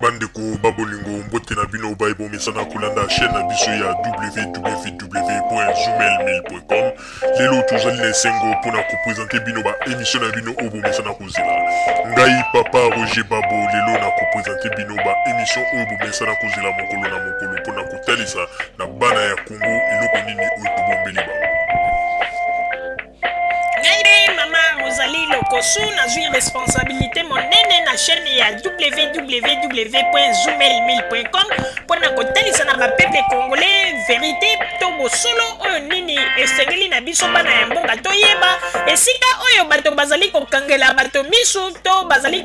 Bandeko ba bolingo, mbote na bino baye bomesana kolanda chaîne na biso ya www.zoomail1000.com. Lelo tozali na esengo mpona kopresente bino ba émission na bino oyo bomesana kozela. Ngai papa Roger Babo lelo na kopresente bino ba émission oyo bomesana kozela mokolo na mokolo mpona kotalisa na bana ya Congo eloko nini oyo tobombeli bango. Ngai mpe mama Rosalie Lokosu nazwi responsabilité monene na chaîne ya www.zoomel1000.com mpo na kotalisa na bapeuple congolais verité to bosolo oyo nini esengeli na biso bana ya mboka toyeba esika oyo bato bazali kokangela bato misu to bazali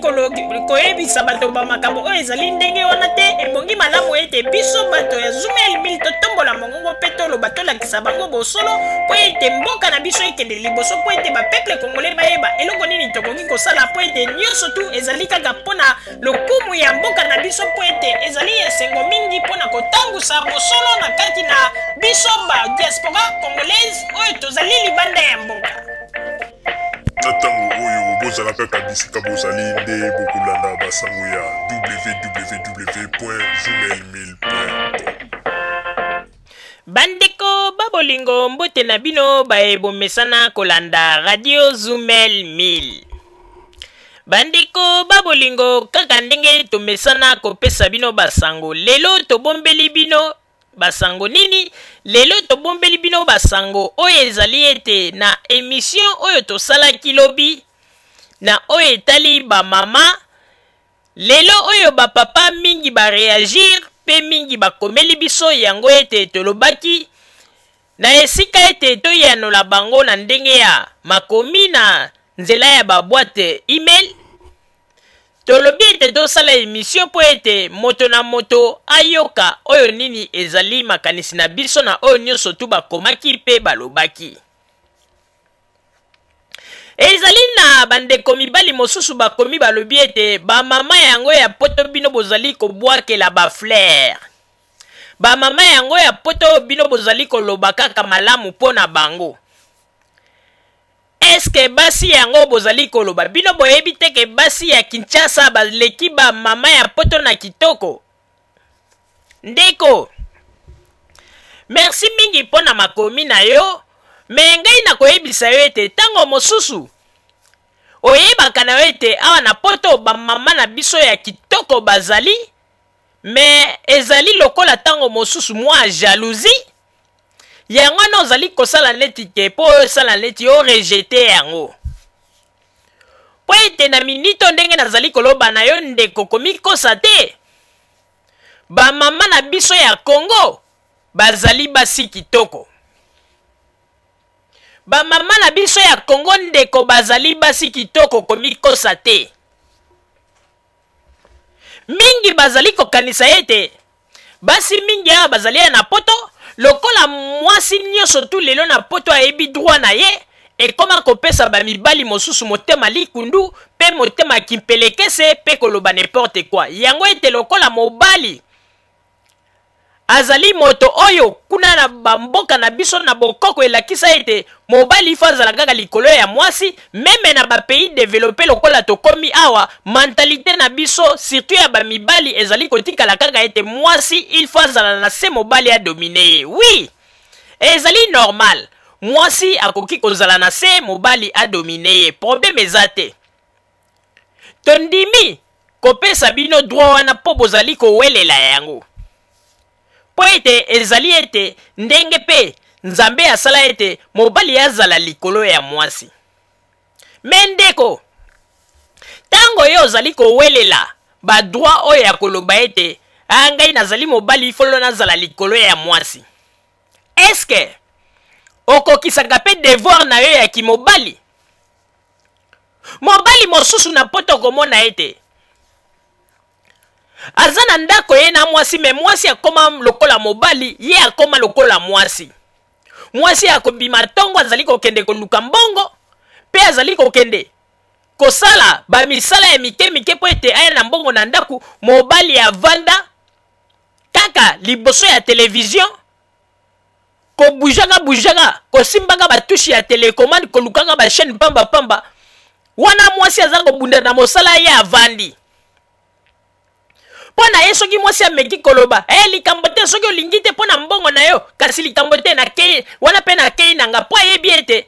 koyebisa bato bamakambo oyo ezali ndenge wana te. Ebongi malamu ete biso bato ya Zoomel 1000 totombola mongongo mpe toloba, tolakisa bango bosolo mpo ete mboka na biso ekende liboso, mpo ete bapeuple congolais bayeba eloko nini tokoki kosala, mpo ete nyonso tu ezali kaka mpo na lokumu ya mboka na biso, mpo ete ezali esengo mingi mpo na kotangusa bosolo na kati na biso ba diaspora congolaise oyo tozali libanda ya mboka. Na ntango oyo bozala kaka bisika bozali nde bokolanda basango ya www.zoomail1000.com. Bandeko ba bolingo, mbote na bino baye bomesana kolanda Radio Zoomel 1000. Bandeko ba bolingo, kaka ndenge tomesana kopesa bino basango, lelo tobombeli bino basango nini? Lelo tobombeli bino basango oyo ezali ete na emission oyo tosalaki lobi na oyo etali bamama, lelo oyo bapapa mingi bareagir mpe mingi bakomeli biso yango ete tolobaki na esika ete toyanola bango na ndenge ya makomi na nzela ya baboite email. Tolobi ete tosala emission mpo ete moto na moto ayoka oyo nini ezali makanisi na biso na oyo nyonso tu bakomaki mpe balobaki. Ezali na bandeko mibali mosusu bakomi balobi ete bamama yango ya poto bino bozali kobwakela baflere, bamama yango ya poto bino bozali koloba kaka malamu mpo na bango. Eske basi yango bozali koloba, bino boyebi te ke basi ya Kinshasa baleki bamama ya poto na kitoko? Ndeko, merci mingi mpo na makomi na yo, me ngai nakoyebisa yo ete ntango mosusu oyebaka na yo ete awa na poto bamama na biso ya kitoko bazali, me ezali lokola ntango mosusu mwa jalousie yango wana ozali kosala neti te mpo oyo osala neti orejete yango, mpo ete na minito ndenge nazali koloba na yo ndeko, komikosa te, bamama na biso ya Congo bazali basi kitoko. Bamama na biso ya Congo ndeko bazali basi kitoko, komikosa te. Mingi bazali kokanisa ete basi mingi awa bazali ya na poto, lokola mwasi nyonso tu lelo na poto ayebi droit na ye, ekoma kopesa bamibali mosusu motema likundu mpe motema kimpelekese mpe koloba n'importe quoi. Yango ete lokola mobali azali moto oyo kuna na bamboka na biso na bokoko elakisa ete mobali ifo azala kaka likolo ya mwasi, meme na bapays developpe lokola tokomi awa, mentalite na biso surtout ya bamibali ezali kotikala kaka ete mwasi il faut azala na se, mobali adomine ye. Oui, ezali normal, mwasi akoki kozala na se, mobali adomine ye, problème eza te. Tondimi kopesa bino droit wana mpo bozali kowelela yango, mpo ete ezali ete ndenge mpe Nzambe asala ete mobali azala likolo ya mwasi. Me ndeko, ntango yo ozali kowelela badroit oyo ya koloba ete a ngai nazali mobali ifolo nazala likolo ya mwasi, eske okokisaka mpe devoir na yo ya kimobali? Mobali mosusu na poto okomona ete aza na ndako ye na mwasi, me mwasi akoma lokola mobali, ye akoma lokola mwasi. Mwasi akobima ntongo, azali kokende koluka mbongo mpe azali kokende kosala bamisala ya mike mike mpo ete aya na mbongo na ndako. Mobali avanda kaka liboso ya televizio, kobujaka bujaka, kosimbaka batushe ya telecommande, kolukaka bachaîne pamba pamba. Wana mwasi aza kobunda na mosala, ye avandi. Mpo na na ye soki mwasi ameki koloba e likambo te, soki olingi te mpo na mbongo na yo, kasi likambo te, nakei wana mpe nakei na nga, mpo ayebi ete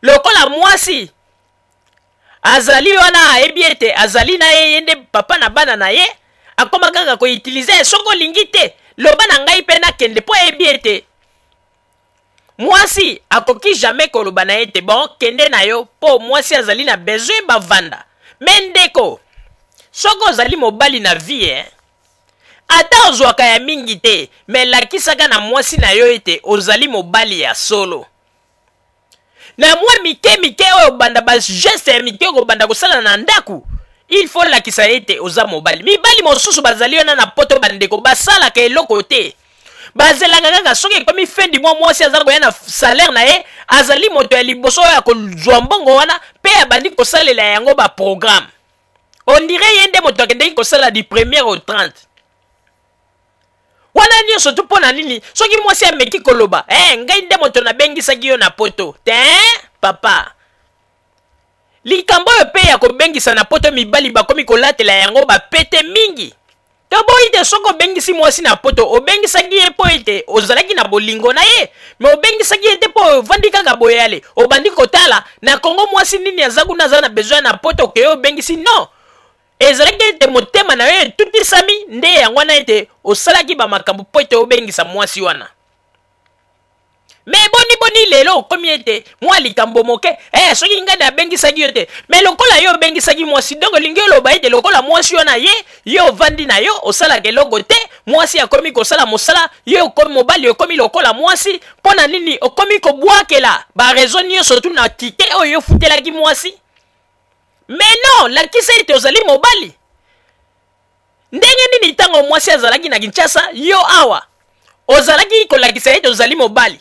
lokola mwasi azali wana, ayebi ete azali na ye, ye nde papa na bana na ye, akoma kaka koutilize. Soki olingi te, loba na ngai mpe nakende, mpo ayebi ete mwasi akoki jamais koloba na ye te bon, kende na yo, mpo mwasi azali na besoin bavanda. Me ndeko, soki ozali mobali na vie, ata ozwaka ya mingi te, me lakisaka na mwasi na yo ete ozali mobali ya solo. Na mwa mike mike oyo obanda, bageste ya mike okobanda kosala na ndako, il faut lakisa ete oza mobali. Mibali mosusu bazali wana na Poto, bandeko, basalaka eloko te, bazelaka kaka soki ekomi fin du mois, mwasi aza koya na salaire na ye, azali moto ya liboso oyo akozwa mbongo wana mpe abandi kosalela yango baprogramme. On dirait ye nde moto akendeki kosala du premier au 30 wana nyonso tu. Mpo na nini? Soki mwasi ameki koloba, hey, ngai nde moto nabengisaki yo na Poto te, papa. Likambo oyo mpe ya kobengisa na Poto, mibali bakomi kolatela yango bapete mingi. Toboyi te, soki obengisi mwasi na Poto, obengisaki ye mpo ete ozalaki na bolingo na ye, me obengisaki ye te mpo ovandi kaka boye, ale obandi kotala na Kongo mwasi nini aza kuna, aza na besoin na Poto, okeye obengisi. Non, ezalaki ete motema na yo etutisami nde yango wana ete osalaki bamakambo mpo ete obengisa mwasi wana. Me boni boni lelo okomi ete mwa likambo moke, soki ngai nabengisaki yo te? Me lokola yo obengisaki mwasi, donc olingi oloba ete lokola mwasi wana ye, yo ovandi na yo, osalaka eloko te, mwasi akomi kosala mosala, yo okomi mobali, okomi lokola mwasi. Mpo na nini okomi kobwakela baraison nyonso tu na tike oyo ofutelaki mwasi? Mais non, lakisa ete ozali mobali. Ndenge nini ntango mwasi azalaki na Kinshasa, yo awa ozalaki kolakisa ete ozali mobali?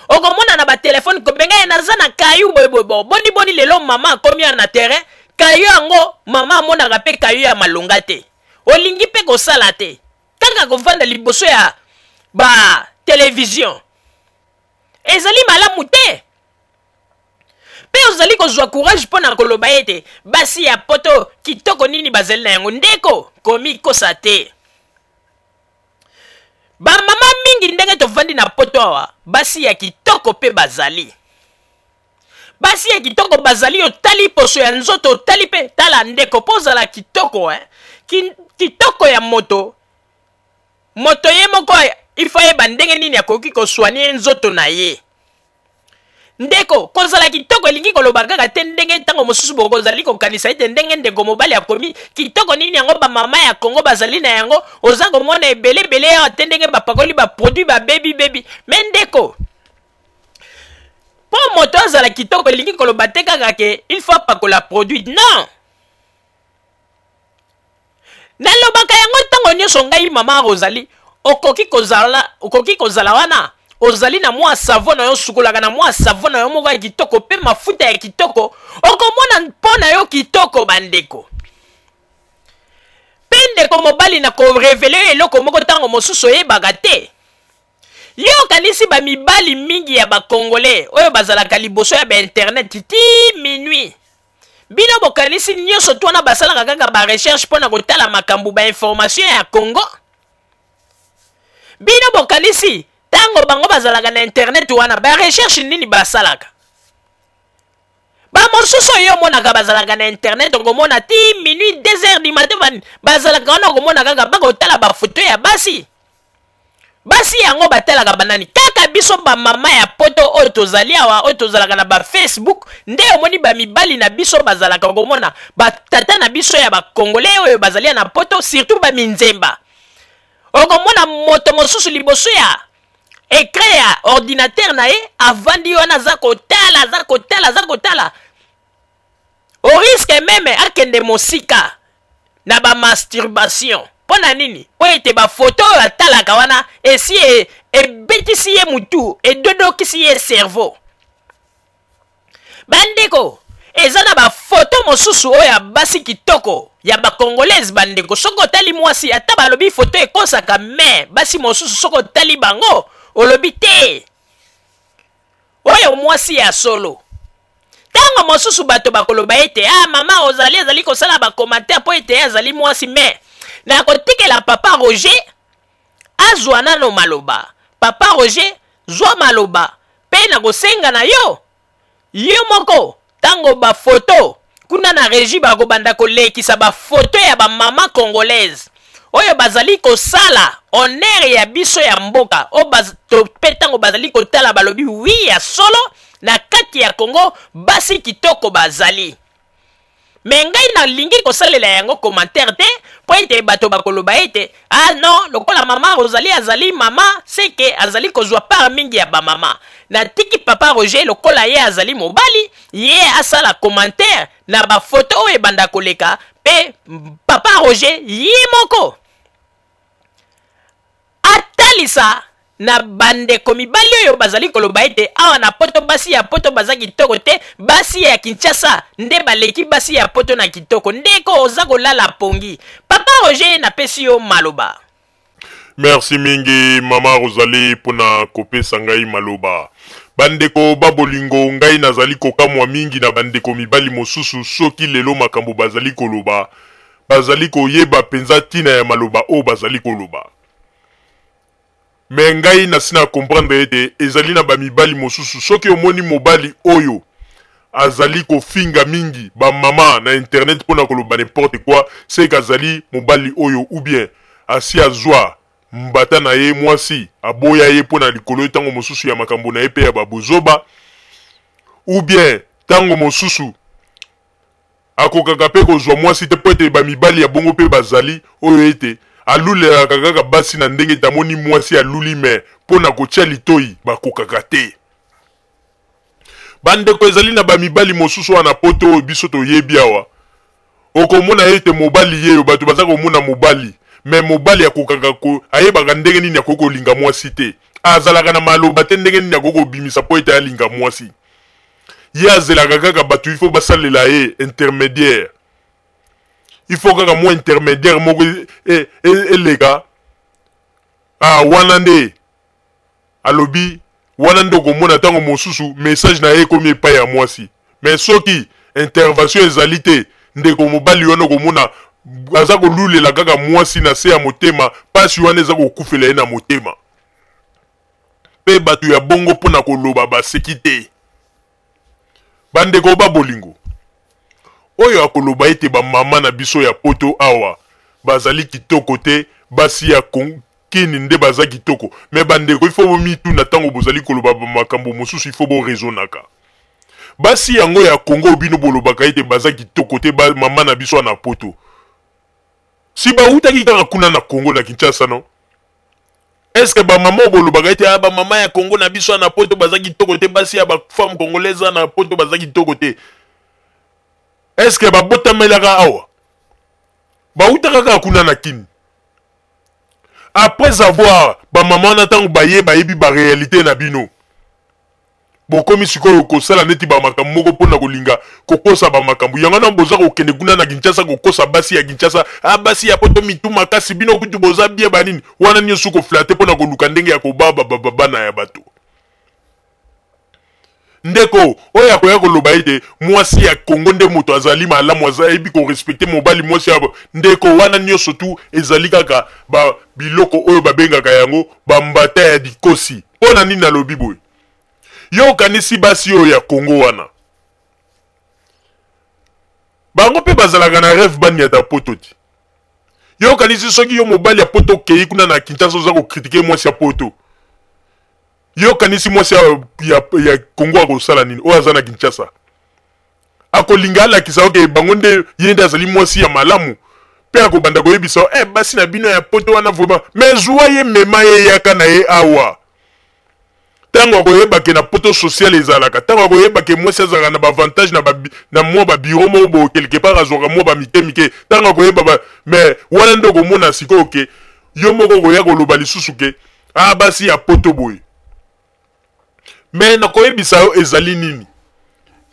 Okomona na batelefone kobenga ye, naza na kayu boyeboye. Bo boni boni lelo mama akomi ya na terrain, kayu yango mama amonaka mpe kayu ya malonga te, olingi mpe kosala te, kaka kovanda liboso ya batelevizio. Ezali malamu te. Mpe ozali kozwa courage mpo na koloba ete basi ya Poto kitoko nini bazali na yango? Ndeko, komikosa te. Bamama mingi ndenge tovandi na Poto awa, basi ya kitoko mpe bazali, basi ya kitoko bazali. Otali poso ya nzoto, otali mpe tala ndeko, mpo ozala kitoko, eh? Kitoko ya moto, moto ye moko ifo ayeba ndenge nini akoki kosoigner nzoto na ye. Ndeko, kozala kitoko elingi koloba kaka te ndenge ntango mosusu bokozali kokanisa ete ndenge ndeko mobali akomi kitoko nini yango bamama ya Kongo bazali na yango. Oza komona ebele ebele awa te ndenge bapakoli baproduit, babebi bebi. Me ndeko, mpo moto azala kitoko elingi koloba te kaka ke il faut apakola produit, non. Nalobaka yango ntango nyonso, ngai mama Rosalie, okoki kozala wana ozali na mwa savon na yo, osukolaka na mwa savon na yo moko ya kitoko mpe mafuta ya kitoko, okomona mpo na yo kitoko. Bandeko mpe ndeko mobali, na korévéler yo eloko moko ntango mosusu oyebaka te. Yo okanisi bamibali mingi ya bakongolais oyo bazalaka liboso ya bainternet ti minuit, bino bokanisi nyonso to wana basalaka kaka barecherche mpo na kotala makambo, bainformation ya Congo? Bino bokanisi ntango bango bazalaka na internet wana, barecherche nini basalaka? Bamosusu oyo omonaka bazalaka na internet, okomona ti minuit, 2 heures du matin bazalaka wana, okomona kaka bakotala bafoto ya basi. Basi yango batalaka banani? Kaka biso bamama ya Poto oyo tozali awa, oyo tozalaka na bafacebook. Nde omoni bamibali na biso bazalaka komona batata na biso ya bakongolais oyo bazali na Poto, surtout baminzemba. Okomona moto mosusu liboso ya écran ya ordinateur na ye, avandi wana, aza kotala, aza kotala, aza kotala, au risque même akende mosika na bamasturbation. Mpo na nini? Mpo ete bafoto oyo atalaka wana esi ebetisi ye mutu, edodokisi ye cerveau. Bandeko, eza na bafoto mosusu oyo ya basi kitoko ya bacongolaise. Bandeko, soki otali mwasi, ata balobi foto ekosaka, me basi mosusu soki otali bango, olobi te oyo mwasi ya solo. Ntango mosusu bato bakoloba ete ah, mama ozali azali kosala bacommentaire mpo ete ye azali mwasi. Me Nakotikela papa Roger azwa nano maloba. Papa Roger, zwa maloba mpe nakosenga na yo yo moko ntango bafoto kuna na regie bakobanda kolekisa bafoto ya bamama congolaise oyo bazali kosala honneur ya biso ya mboka oyo mpe ntango bazali kotala balobi wi ya solo na kati ya Congo basi kitoko bazali. Me ngai nalingi kosalela yango commentaire te mpo ete bato bakoloba ete ah non, lokola mama Rosalie azali mama seke azali kozwa part mingi ya bamama. Natiki papa Roger lokola ye azali mobali, ye asala commentaire na bafoto oyo ebanda koleka, mpe papa Roger ye moko atalisa na bandeko mibali oyo bazali koloba ete awa na poto basi ya poto baza kitoko te, basi ya Kinshasa nde baleki basi ya poto na kitoko. Ndeko, oza kolala pongi. Papa Roger, napesi yo maloba. Merci mingi mama Rosalie mpona kopesa ngai maloba. Bandeko ba bolingo, ngai nazali kokamwa mingi na bandeko mibali mosusu soki lelo makambo bazali koloba, bazali koyeba mpenza ntina ya maloba oyo bazali koloba. Me ngai nasi na comprendre ete ezali na bamibali mosusu, soki omoni mobali oyo azali kofinga mingi bamama na internet mpona koloba n'importe quoi, seke azali mobali oyo ou bien asi azwa mbata na ye mwasi aboya ye mpona likolo ntango mosusu ya makambo na ye mpe ya babozoba, ou bien ntango mosusu akokaka mpe kozwa mwasi te, mpo ete bamibali ya bongo mpe bazali oyo ete alulelaka kaka basi na ndenge ete amoni mwasi aluli, me mpo na kotia litoi bakokaka te. Bandeko, ezali na bamibali mosusu wana poto oyo biso toyebi awa, okomona ete mobali yeyo bato baza komona mobali, me mobali akokaka ayebaka ndenge nini akoki kolinga mwasi te, azalaka na maloba te ndenge nini akoki kobimisa mpo ete alinga mwasi. Ye azelaka kaka bato, il faut basalela ye intermédiaire, il faut kaka mwa intermédiaire moko eleka. Ah, wana nde alobi, wana nde okomona ntango mosusu message na ye ekomi epai ya mwasi. Me soki intervention ezali te, ndeko mobali wana okomona aza kolulela kaka mwasi na se ya motema, mpasi wana eza kokufela ye na motema. Mpe bato ya bongo mpo na koloba baseki te. Bandeko ba bolingo, oyo akoloba ete bamama na biso ya poto awa bazali kitoko te, basi ya kini nde baza kitoko, me bandeko, ifo bomituna ntango bozali koloba makambo mosusu, ifo boraisonnaka. Basi yango ya Kongo bino bolobaka ete baza kitoko te, ba mama na biso na poto, si bawutaki kaka kuna na Kongo na Kinshasa, no? Est-ce que ba mama bolobaka ete ah, ba mama ya Congo na biso na poto baza kitoko te, basi ya ba femme congolaise na poto baza kitoko te, est-ce que babotamelaka awa? Bawutaka kaka kuna na Kini. Après avoir ba mama na ntango baye bayebi ba réalité na bino, bokomi sikoyo kosala neti bamakambo moko mpona kolinga kokosa bamakambo yango wana. Boza kokende kuna na Kinshasa kokosa basi ya Kinshasa, ah, basi ya poto mitu makasi, bino kutu boza bien, banini wana nyonso, koflatter mpona koluka ndenge ya kobaba bana ya bato. Ndeko oyo akoya koloba ete mwasi ya Kongo nde moto azali malamu, ayebi korespecter mobali, mwasi ya ndeko wana nyonso tu ezali kaka ba biloko oyo babengaka yango bambata ya dikosi. Mpo na nini nalobi boye? Yo okanisi basi oyo ya Kongo wana bango mpe bazalaka na rêve baniata poto ti? Yo okanisi soki yo mobali ya poto okei kuna na Kinshasa, oza kocritiquer mwasi ya poto, yo okanisi mwasi ya Kongo akosala nini? Oyo aza na Kinshasa akolinga alakisa oke bango nde ye nde azali mwasi ya malamu, mpe akobanda koyebisa eh, basi na bino ya poto wana vraiment. Mais zwa ye, mema ye, yaka na ye awa. Ntango akoyeba ke na poto social ezalaka, ntango akoyeba ke mwasi azalaka na baavantage na mwa babiro moko boye quelque part, azwaka mwa bamike mike, ntango akoyeba ba... mais wana nde okomona sikoyo ke yo moko okoya koloba lisusu ke ah, basi ya poto boye. Mais nakoyebisa yo ezali nini?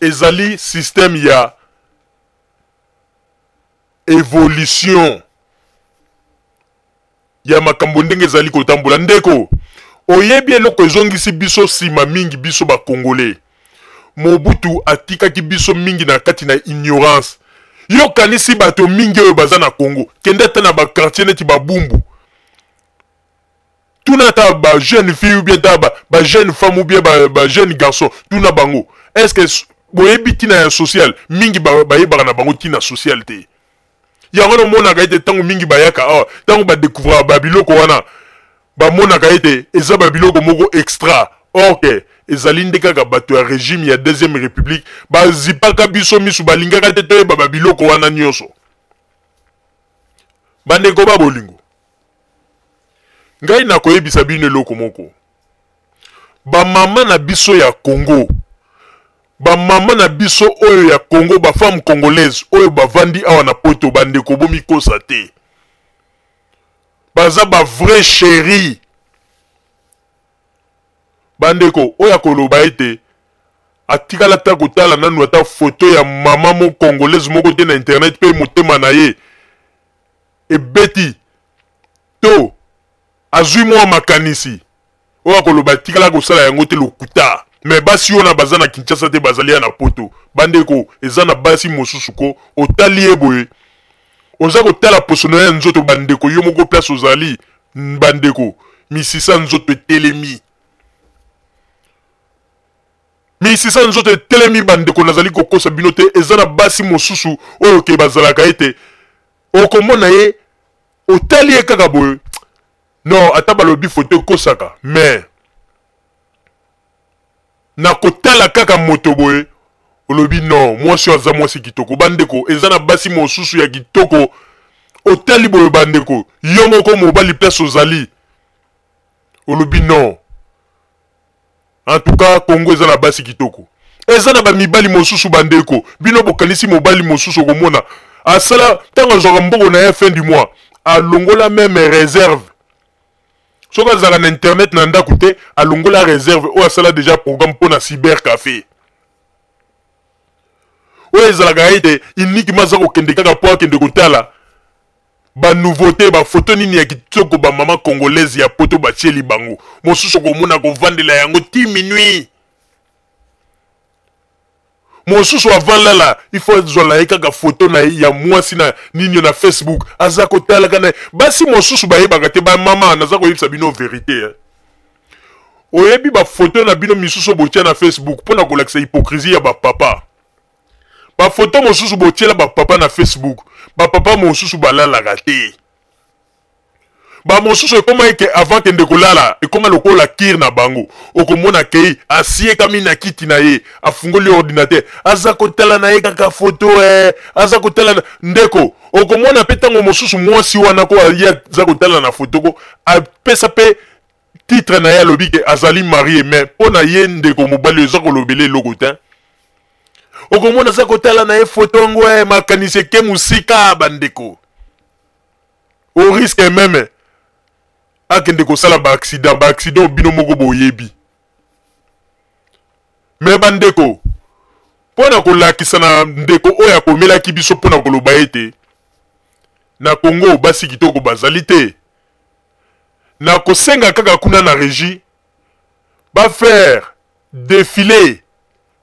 Ezali système ya évolution ya makambo ndenge ezali kotambola. Ndeko, oyebi eloko ezongisi biso nsima mingi, biso bakongole? Mobutu atikaki biso mingi na kati na ignorance. Yo okanisi bato mingi oyo baza na Congo, kende ata na ba quartier neti ba Bumbu, tuna ata ba jeune fille ou bien ata ba jeune femme ou bien ba jeune garçon, tuna bango est-ce que boyebi ntina ya social? Mingi bayebaka na bango ntina social te. Yango wana omonaka ete ntango mingi bayaka awa, ntango badécouvraka babiloko wana, bamonaka ete eza babiloko moko extra, or que ezali nde kaka bato ya régime ya deuxième république bazipaka biso misu, balingaka te toyeba babiloko wana nyonso. Bandeko ba bolingo, ngai nakoyebisa bino eloko moko. Bamama na biso ya Congo, bamama na biso oyo ya Congo, bafemme congolaise oyo bavandi awa na poto, bandeko bomikosa te, baza ba vrai chérie. Bandeko, oyo akoloba ete atikala ata kotala nanu ata foto ya mama mo congolaise moko te na internet mpe motema na ye ebeti to azwi mwa makanisi, oyo akoloba atikala kosala yango te, lokuta. Me basi wana baza na Kinshasa te, bazali ya na poto. Bandeko, eza na basi mosusu ko otali ye boye, oza kotala poso na ye ya nzoto, bandeko, yo moko place ozali, bandeko, misisa nzoto etelemi, misisa nzoto etelemi. Bandeko, nazali kokosa bino te, eza na basi mosusu oyo ke bazalaka ete okomona ye, otali ye kaka boye, non, ata balobi foto ekosaka, mais na kotala kaka moto boye, olobi non, mwasi oyo aza mwasi kitoko. Bandeko, eza na basi mosusu ya kitoko, otali boye, bandeko, yo moko mobali place ozali, olobi non, en tout cas Congo eza na basi kitoko. Eza na bamibali mosusu, bandeko, bino bokanisi mobali mosusu okomona asala ntango azwaka mbongo na ye fin du mois, alongola même réserve. Soki azalaka na internet na ndako te, alongola réserve oyo asala déjà programme mpo na cyber café oyo ezalaka ete uniquement aza kokende kaka mpo akende kotala banouveauté, bafoto nini ya kitoko bamama congolaise ya poto batieli bango. Mosusu okomona kovandela yango ti minuit, mosusu avant lala il faut azwala ye kaka foto na ye ya mwasi na nini na Facebook, aza kotalaka na ye. Basi mosusu bayebaka te. Bamama, naza koyebisa bino vérité, eh. Oyebi bafoto na bino misusu botia na Facebook mpona kolakisa hypocrisie ya bapapa. Bafoto mosusu botiela bapapa na Facebook, bapapa mosusu balalaka te. Bamosusu ekóma eke avant kende kolala, ekóma lokola kire na bango. Okomona kei asiekami na kiti na ye, afungoli ordinateur, aza kotala na ye kaka foto, eh, aza kotala na... Ndeko, okomona mpe ntango mosusu mwasi wana ko ye aza kotala na foto ko apesa mpe titre na ye, alobi ke azali marié, mais mpo na ye ndeko mobali oza kolobela eloko te. Okomona aza kotala na ye foto yango, eh, makanisi eke mosika, bandeko, au risque même akende kosala baaccident, baaccident bino moko boyebi. Me bandeko, mpo na kolakisa na ndeko oyo akomelaki biso mpo na koloba ete na Kongo basi kitoko bazali te, na kosenga kaka kuna na régie bafaire défiler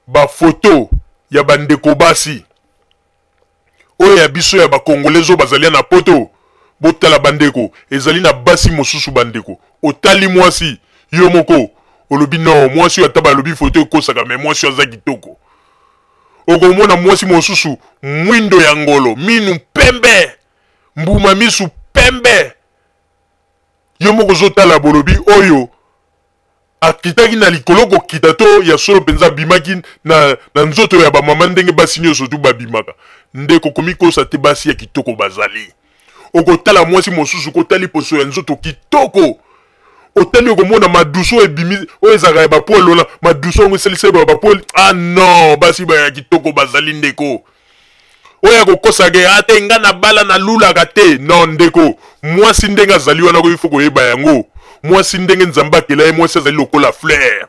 bafoto ya bandeko basi oyo ya biso ya bakongolais oyo bazali na poto. Botala, bandeko, ezali na basi mosusu, bandeko, otali mwasi, yo moko olobi non, mwasi oyo ata balobi foto ekosaka, me mwasi oyo aza kitoko. Okomona mwasi mosusu mwindo ya ngolo, minu pembe, mbuma misu pembe, yo moko ozotala, bolobi oyo akitaki na likolo kokita to ya solo mpenza abimaki na nzoto ya bamama ndenge basi nyonso tu babimaka. Ndeko, komikosa te, basi ya kitoko bazali. Okotala mwasi mosusu, kotali poso ya nzoto kitoko, otali, okomona madusu oyo ebimi, oyo ezalaka ya bapoele wana, madusu yango esalisa bapoele. Ah non, basi ya kitoko bazali, ndeko. Oyo akokosaka ate nga na bala nalulaka te, non, ndeko. Mwasi ndenge azali wana, il faut koyeba yango, mwasi ndenge Nzambe akela ye, mwasi azali lokola fleur.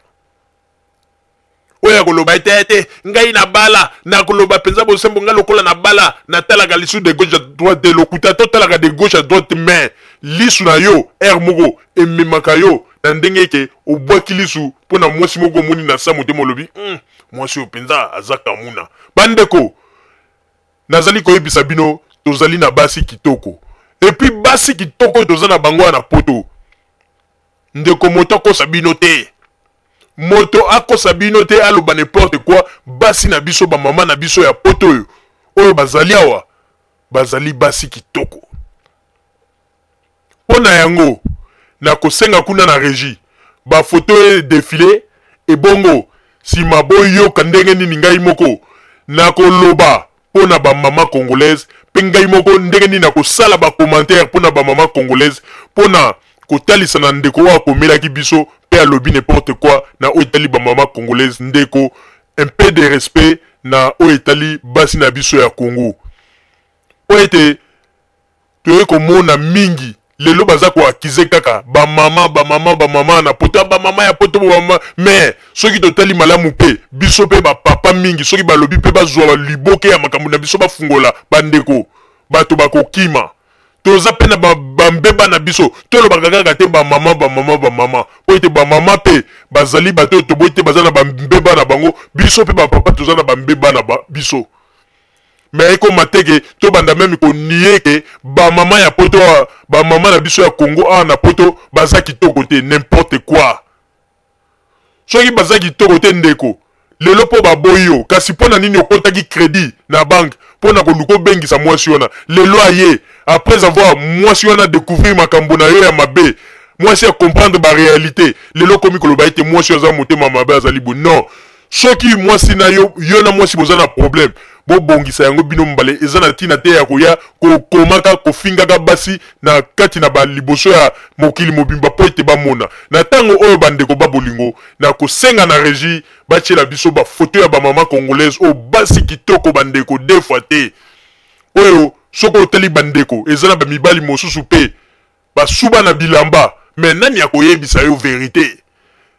Oyo akoloba ete ete ngai na bala, nakoloba mpenza bosembo, ngai lokola na bala natalaka lisu de gauche à droite te, lokuta. Totalaka de gauche à droite, mais lisu na yo aire moko ememaka yo na ndenge eke obwaki lisu mpo na mwasi moko omoni na sa motema, olobi mwasi oyo mpenza aza kamuna. Bandeko, Nazali koyebisa bino, tozali na basi kitoko. Et puis basi kitoko oyo toza na bango wana na poto. Ndeko moto akosa bino te. Moto akosa bino te aloba n'importe quoi, basi na biso ba mama na biso ya poto oyo oyo bazali awa bazali basi kitoko. Mpo na yango nakosenga kuna na regie ba photo e defile ebongo sima boyoka ndenge nini ngai moko nakoloba mpo na ba mama congolaise mpe ngai moko ndenge nini nakosala ba commentaire mpo na ba mama congolaise mpo na kotalisa na ndeko oyo akomelaki biso mpe alobi n'importe quoi na oyo etali ba mama congolaise. Ndeko, un peu de respect na oyo etali basi na biso ya Congo mpo ete toye komona mingi lelo baza ko accuser kaka ba mama ba mama ba mama na poto ba mama ya poto ba mama mais soki totali malamu pe biso pe ba papa mingi soki balobi pe bazwa liboke ya makambo na biso bafungola bandeko bato bakokima toza pe na bambeba ba na biso tolobaka kaka te ba mama ba mama ba mama po ete ba mama pe bazali bato oyo toboyi te baza na bambeba na bango biso pe ba papa toza na bambeba na ba, biso mais ekoma te ke tobanda meme ko nier ke ba mama ya poto awa ba mama na biso ya Congo awa na poto baza kitoko te n'importe quoi soki baza kitoko te ndeko lelo mpo baboyi yo kasi mpo na nini okotaki credit na banque mpo na koluka obengisa mwasi wana lelo aye après avoir mwasi wana découvrir makambo na yo ya mabe mwasi ya comprendre ba réalité lelo okomi koloba ete mwasi oyo aza motema mabe azali boye non Soki mwasi na yo, yo na mwasi boza na problème, bobongisa yango bino mbale. Eza na tina te ya koya kokomaka kofingaka basi na kati na ba liboso ya mokili mobimba po ete bamona. Na tango oyo ba ndeko ba bolingo, na kosenga na regie batiela biso ba photo ya ba mama congolaise oyo basi kitoko ba ndeko deux fois te. Oyo soki otali ba ndeko eza na ba mibali mosusu pe Basuba na bilamba mais nani akoyebisa yo verite?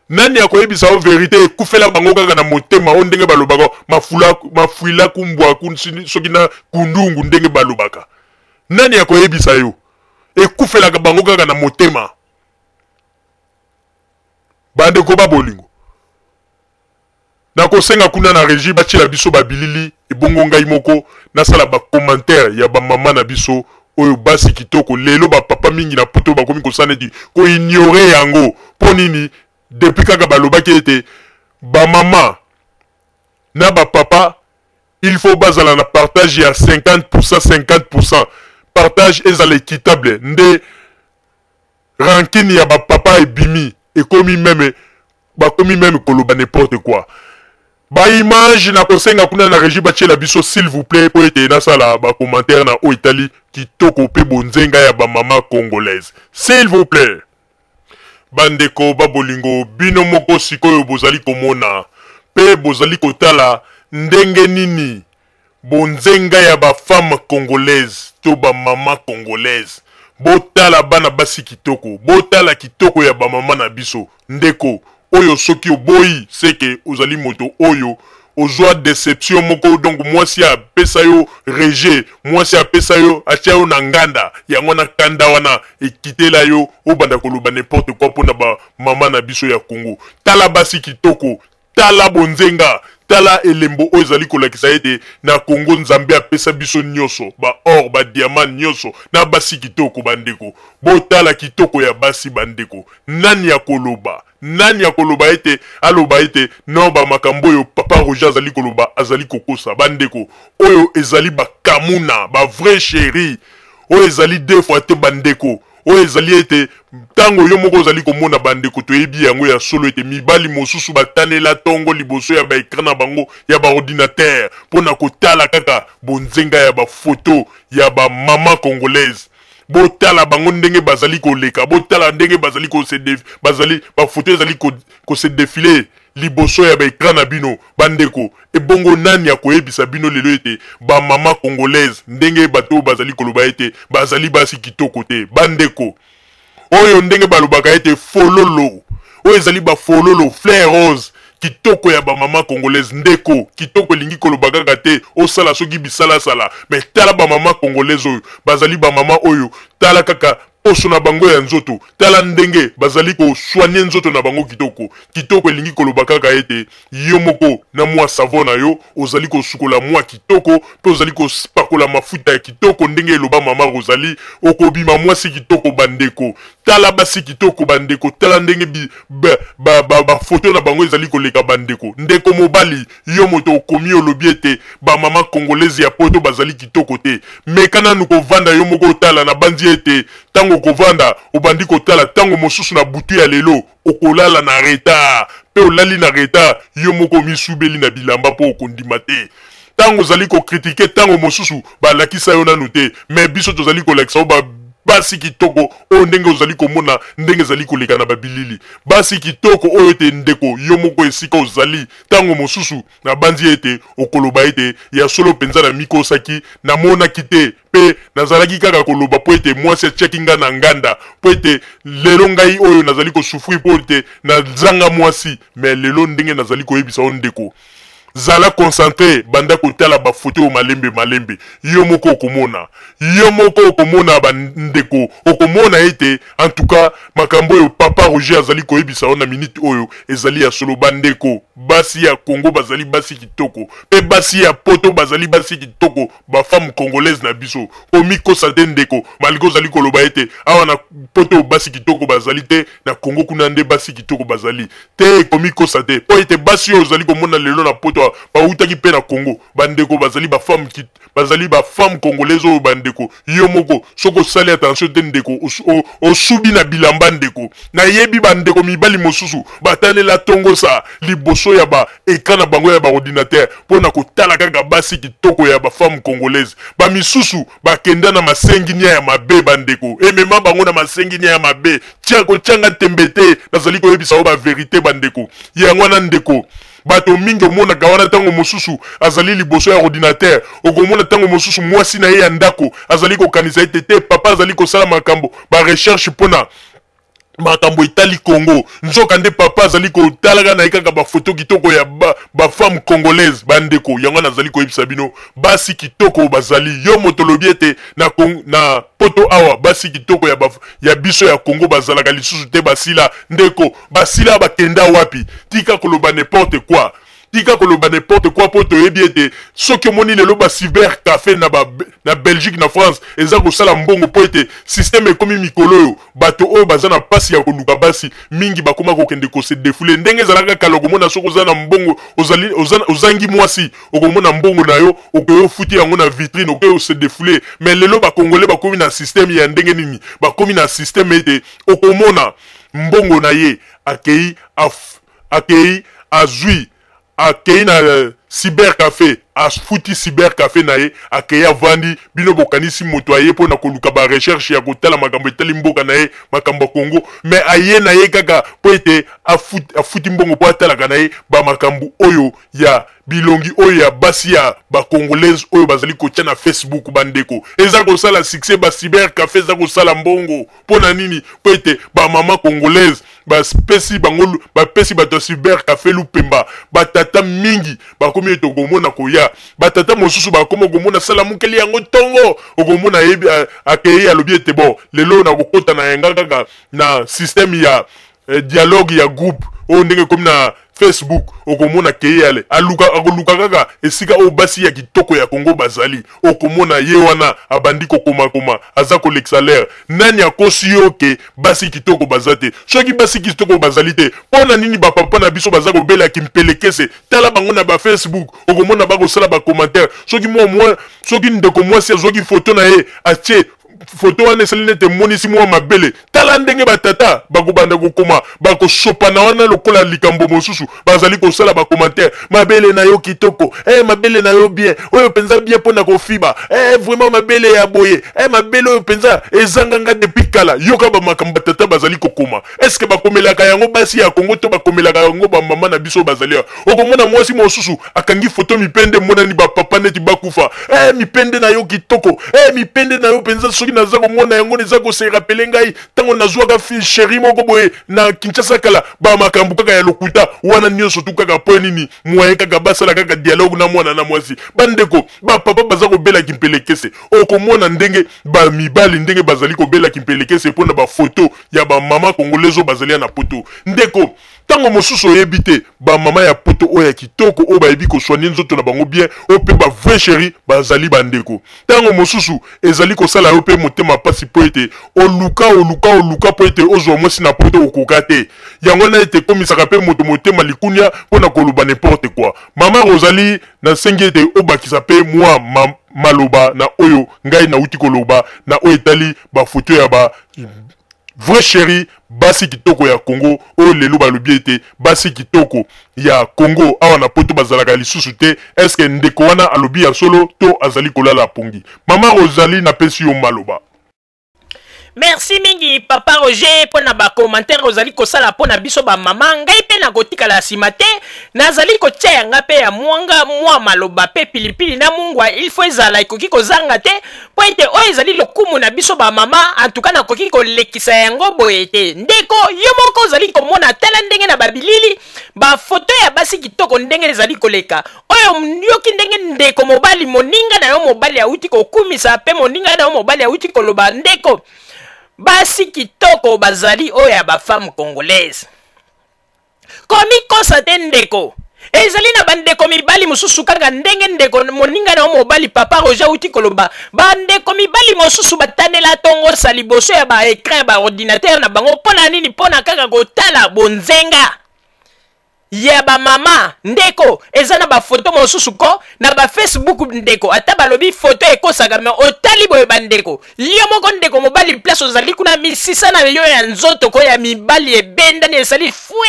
Nani akoyebisa yo verite? Ekufela bango kaka na motema oyo ndenge balobaka mafula mafuila kumbwa soki na kundungu ndenge balobaka. Nani akoyebisa yo? Ekufelaka bango kaka na motema. Bandeko ba bolingo. Nakosenga kuna na regie batiela biso ba bilili ebongo ngai moko nasala ba commentaire ya ba mama na biso oyo basi kitoko lelo ba papa mingi na poto bakomi kosala neti ko ignorer yango mpo nini depuis kaka balobaki ete ba mama na ba papa il faut bazala na partage ya 50% 50% partage ezala equitable nde rancune ya ba papa ebimi ekomi meme bakomi meme koloba n'importe quoi ba image na kosenga kuna na regie batiela biso s'il vous plaît po ete nasala ba commentaire na oyo etali kitoko pe bonzenga ya ba mama congolaise s'il vous plaît bandeko ba bolingo bino moko sikoyo bozali komona pe bozali kotala ndenge nini Bonzenga ya ba femme congolaise to ba maman congolaise botala bana basi kitoko botala kitoko ya ba maman na biso ndeko oyo soki oboyi seke ozali moto oyo ozwa deception moko donc mwasi apesa yo rejet mwasi apesa yo atia yo na nganda yango wana kanda wana ekitela yo obanda koloba n'importe quoi mpona ba mama na biso ya Congo tala basi kitoko Tala bonzenga, tala elembo oyo ezali kolakisa ete na Congo Nzambe apesa biso nioso, ba or, ba diamant nioso, na basi kitoko ba ndeko. Botala kitoko ya basi ba ndeko. Nani akoloba? Nani akoloba ete aloba ete non ba makambo oyo papa Roger azali koloba azali kokosa? Ba ndeko, oyo ezali ba kamuna, ba vrai cherie. Oyo ezali deux fois te ba ndeko. Oyo ezali ete ntango yo moko ozali komona bandeko, toyebi yango ya solo ete mibali mosusu batanela ntongo liboso ya ba-ecran na bango ya ba-ordinatere mpo na kotala kaka bonzenga ya ba-foto ya ba-mama congolaise. Botala bango ndenge bazali koleka, botala ndenge bazali ko se bazali ba-foto ezali ko, ko se defiler liboso ya ba-ecran na bino. Bandeko, ebongo nani akoyebisa bino lelo ete ba mama congolaise ndenge bato oyo bazali koloba ete bazali basi kitoko te? Bandeko, oyo ndenge balobaka ete fololo, oyo ezali ba fololo, fleur rose, kitoko ya ba mama congolaise. Ndeko, kitoko elingi koloba kaka te osala soki bisalasala, mais tala ba mama congolaise oyo bazali ba mama oyo, tala kaka. Poso na bango ya nzoto, tala ndenge bazali ko soigner nzoto na bango kitoko. Kitoko elingi koloba kaka ete yo moko na mua savon na yo ozali kosukola mua kitoko mpe ozali kopakola mafuta ya kitoko ndenge eloba mama Rosalie, okobima mwasi kitoko bandeko. Tala basi kitoko bandeko, tala ndenge bi, ba, ba, ba, ba photo na bango ezali koleka bandeko. Ndeko mobali, yo moto okomi olobi ete ba mama congolaise ya poto bazali kitoko te. Meka nanu kovanda yo moko otala, nabanzi ete tango okovanda obandi kotala tango mosusu na butu ya lelo okolala na retard pe olali na retard yo moko omisubeli na bilamba po okondima te. Tango ozali ko critiquer tango mosusu balakisa yo nanu te mais biso tozali kolakisa yo ba basi kitoko oyo ndenge ozali komona ndenge ezali koleka na ba bilili. Basi kitoko oyo ete ndeko yo moko esika ozali tango mosusu nabanzi ete okoloba ete ya solo mpenza namikosaki, namonaki te mpe nazalaki kaka koloba mpo ete mwasi atiaki ngai na nganda mpo ete lelo ngai oyo nazali ko souffrir mpo ete nazanga mwasi mais lelo ndenge nazali koyebisa yo ndeko Zala concentre, banda kotala ba photo oyo malembe malembe. Yo moko okomona. Yo moko okomona ba ndeko, okomona ete en tout cas makambo oyo papa Roger azali koyebisa yo na minute oyo ezali ya solo. Ba ndeko, basi ya Congo bazali basi kitoko pe basi ya poto bazali basi kitoko, ba femmes congolaises na biso. Komikosa te ndeko, malgre ozali koloba ete awa na poto basi kitoko bazali te, na Congo kuna nde basi kitoko bazali. Te, komikosa te, mpo ete basi oyo ozali komona lelo na poto awa bawutaki mpe na Congo. Ba ndeko bazali ba femmes ki, bazali ba femmes congolaises oyo ba ndeko, yo moko soki osali attention te ndeko, osubi na bilamba ndeko. Nayebi ba ndeko mibali mosusu batalela tongo sa liboso ya ba ecran na bango ya ba ordinateur mpo na kotala kaka basi kitoko ya ba femmes congolaises. Ba misusu bakenda na masenginia ya mabe ba ndeko, emema bango na masenginia ya mabe. Tia kotia nga tembe te, nazali koyebisa yo ba verite ba ndeko. Yango wana ndeko, bato mingi omonaka wana ntango mosusu azali liboso ya ordinateur, okomona ntango mosusu mwasi na ye ya ndako azali kokanisa ete te papa azali kosala makambo ba recherche mpo na makambo etali Congo, nzoka nde papa azali kotalaka na ye kaka ba photo kitoko ya ba, ba femme congolaise. Ba ndeko, yango nazali koyebisa bino, basi kitoko bazali. Yo moto olobi ete na, na poto awa basi kitoko ya, ba, ya biso ya Congo bazalaka lisusu te, basila. Ndeko, basila bakenda wapi? Tika koloba n'importe quoi. Tika koloba n'importe quoi po toyebi ete soki omoni lelo ba cyber cafe na ba na Belgique na France eza kosala mbongo po ete système ekomi mikolo oyo bato oyo baza na pasi ya koluka basi mingi bakoma kokende ko se defouler ndenge ezalaka kala. Okomona soki oza na mbongo ozali oza, ozangi mwasi okomona mbongo na yo okoki ofuti yango na vitrine okoki ose defouler. Mais lelo ba congolais bakomi na système ya ndenge nini? Bakomi na système ete okomona mbongo na ye akei af, Akeyi azui akeyi na cyber cafe afuti cyber cafe na ye akeyi avandi bino bokanisi moto aye pona koluka ba recherche ya kotala makambo etali mboka na ye makambo ya Congo mais aye na ye kaka po ete afuti mbongo po atalaka na ye ba makambo oyo ya bilongi oyo ya basi ya ba congolaise oyo bazali kotia na Facebook. Bandeko, eza kosala succès, ba cyber cafe eza kosala mbongo. Mpo na nini? Mpo ete ba mama congolaise bapesi bango, bapesi bato ya cyber cafe lupemba. Batata mingi bakomi ete okomona koya batata mosusu bakoma okomona salamukeli yango ntongo, okomona ayebi akei alobi ete bon lelo nakokota na yanga kaka na système ya dialogue ya groupe oyo ndenge ekomi na Facebook, okomona keye ale aluka akoluka kaka esika oyo basi ya kitoko ya Congo bazali, okomona ye wana abandi kokomakoma aza kolekisa l'heure. Nani akosi yo ke basi kitoko baza te? Soki basi kitoko bazali te, mpo na nini ba papa na biso baza kobela kimpelekese? Tala bango na ba Facebook, okomona bakosala ba commentaire. Soki mwa mwa soki ndeko mwasi azwaki photo na ye atie foto wana esali nete emonisi mwa mabele, tala ndenge batata bakobanda kokoma, bakosopana wana lokola likambo mosusu, bazali kosala ba commentaire, mabele na yo kitoko, mabele na yo bien, oyo mpenza bien mpo na kofiba, vraiment mabele ya boye, mabele oyo mpenza ezanga nga depuis kala. Yoka ba makambo batata bazali kokoma. Est-ce que bakomelaka yango basi ya Congo to bakomelaka yango ba mama na biso bazali awa? Okomona mwasi mosusu akangi foto mipende emonani ba papa neti bakufa. Mipende na yo kitoko. Mipende na yo mpenza soki naza komona yango eza ko se rappeler ngai ntango Nazwaka fille chérie moko boye na Kinshasa kala. Bamakambo kaka ya lokuta wana nyonso tu kaka mpo nini? Moyen kaka basala kaka dialogue na mwana na mwasi. Bandeko bapapa baza kobela kimpelekese. Okomona ndenge bamibali ndenge bazali kobela kimpelekese mpo na bafoto ya bamama congolaise oyo bazali ya na poto. Ndeko, ntango mosusu oyebi te bamama ya poto oyo ya kitoko, oyo bayebi kosoigne nzoto na bango bien, oyo mpe ba vrai chéri bazali. Bandeko, ntango mosusu ezali kosala yo mpe motema mpasi mpo ete oluka, oluka, oluka mpo ete ozwa mwasi na poto, okoka te. Yango wana ete ekomisaka mpe moto motema likunia mpo na koloba n'importe quoi. Mama Rosalie, nasengi ete obakisa mpe mwa maloba na oyo ngai nauti koloba na oyo etali bafoto ya ba vrai chéri, basi kitoko ya Congo, oyo lelo balobi ete basi kitoko ya Congo awa na poto bazalaka lisusu te. Eske ndeko wana alobi ya solo to azali kolala pongi? Mama Rosalie, napesi yo maloba. Merci mingi, papa Roger, mpo na bacommentaire ozali kosala mpo na biso bamama. Ngai mpe nakotikala nsima te, nazali kotia yanga mpe ya mwanga mwa maloba mpe pilipili na mungwa. Il faut ezala, ekoki kozanga te, mpo ete oyo ezali lokumu na biso bamama. Antuka nakoki kolekisa yango boye te. Ndeko, yo moko ozali komona, tala ndenge na babilili, bafoto ya basi kitoko ndenge ezali koleka. Oyo yoki ndenge ndeko mobali, moninga na yo mobali awuti kokumisa, mpe moninga na yo mobali awuti koloba. Ndeko, basi kitoko bazali oyo ya bafemme congolaise. Komikosa te, ndeko. Ezali na bandeko mibali mosusu, kaka ndenge ndeko moninga na yo mobali papa Roger auti koloba, bandeko mibali mosusu batanela tongosa liboso ya baécran ya baordinateur na bango. Mpo na nini? Mpo na kaka kotala bonzenga ya bamama. Ndeko, eza na bafoto mosusu ko na bafacebook. Ndeko, ata balobi foto ekosaka, me otali boye, bandeko, yo moko ndeko mobali, place ozali kuna, misisa na yo ya nzoto ko ya mibali ebendani, esali fwe.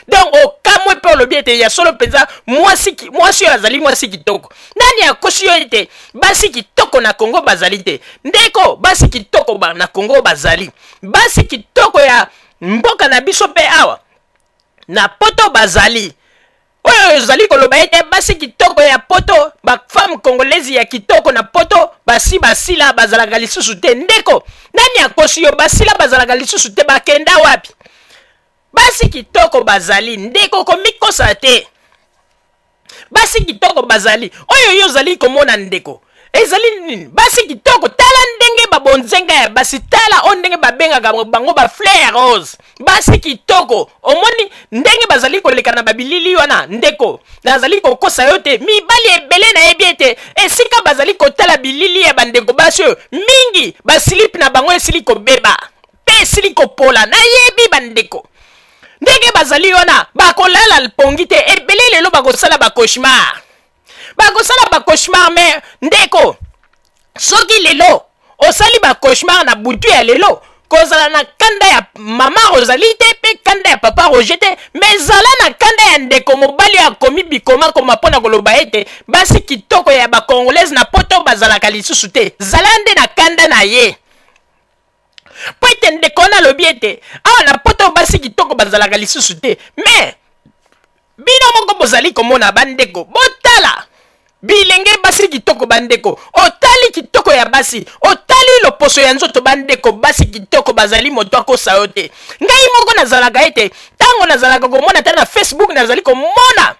Donc okamwe mpe olobi ete ya solo mpenza mwasi, mwasi oyo azali mwasi kitoko. Nani akosi yo ete basi kitoko na Kongo bazali te? Ndeko, basi kitoko na Kongo bazali, basi kitoko ya mboka na biso mpe awa na poto bazali. Oyo ozali koloba ete basi kitoko ya poto, bafemme congolaise ya kitoko na poto basi basila, bazalaka lisusu te, ndeko, nani akosi yo? Basila, bazalaka lisusu te, bakenda wapi? Basi kitoko bazali, ndeko, komikosa te. Basi kitoko bazali. Oyo yo ozali komona, ndeko, ezali nini? Basi kitoko, tala ndenge babonzenga ya basi, tala oyo ndenge babengaka bango bafleur rose. Basi kitoko, omoni ndenge bazali koleka na babilili wana. Ndeko, nazali kokosa yo te. Mibali ebele nayebi ete esika bazali kotala bilili ya bandeko basi oyo, mingi basilipe na bango esili kobeba mpe esili kopola. Nayebi bandeko ndenge bazali wana, bakolala pongi te. Ebele lelo bakosala bacauchemar, bakosala bacauchemar. Me ndeko, soki lelo osali bacauchemar na butu ya lelo, kozala na kanda ya mama Rosalie te mpe kanda ya papa Roger te, me zala na kanda ya ndeko mobali oyo akomi bikomakoma mpo na koloba ete basi kitoko ya bacongolaise na poto bazalaka lisusu te. Zala nde na kanda na ye, mpo ete ndeko wana alobi ete awa na poto basi kitoko bazalaka lisusu te. Me bino moko bozali komona, bandeko, botala bilenge basi kitoko. Bandeko, otali kitoko ya basi, otali loposo ya nzoto, bandeko, basi kitoko bazali, moto akosa yo te. Ngai moko nazalaka ete ntango nazalaka komona ata na Facebook, nazali komona